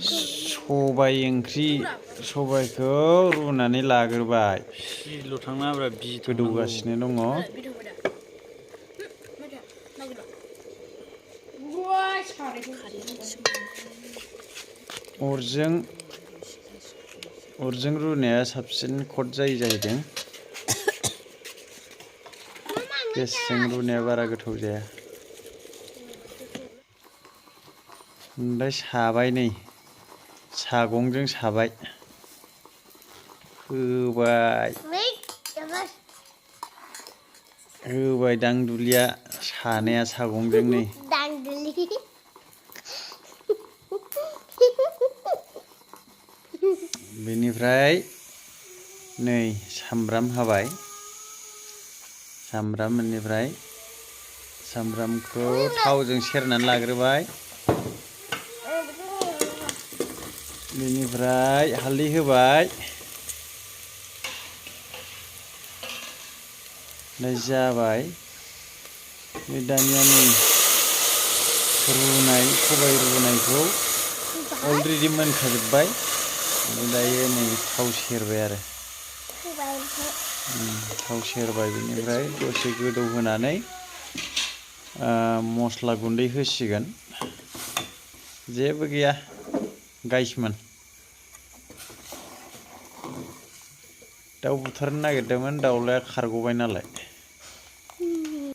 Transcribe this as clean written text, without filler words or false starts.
सबाय ओंख्रि सबायखौ रुनानै लाग्रोबाय बिल' थांनाब्रा बि गोदौगासिनो दङ अरजों रुनाया साबसिन कट जायो जाहैदों गेसजों रुनाया बारा गोथाव जाया ओमफ्राय साबाय नै सागंजों साबाय होबाय दांदुलिया सानाया सागंजों नै बेनिफ्राय नै सामब्राम हाबाय सामब्राम बेनिफ्राय सामब्रामखौ थावजों सेरनानै लाग्रोबाय बेनिफ्राय हालदै होबाय जाबाय दानिया नै रुनाय सबाय रुनायखौ अलरेडि मोनखाजोब्बाय दायो नै थाव सेरबाय आरो थाव सेरबाय बेनिफ्राय दसे गोदौ होनानै मस्ला गुन्दै होसिगोन जेबो गैया गाइसमोन दाउ बुथारनो नागिरदोंमोन दाउलाया खारग'बाय नालाय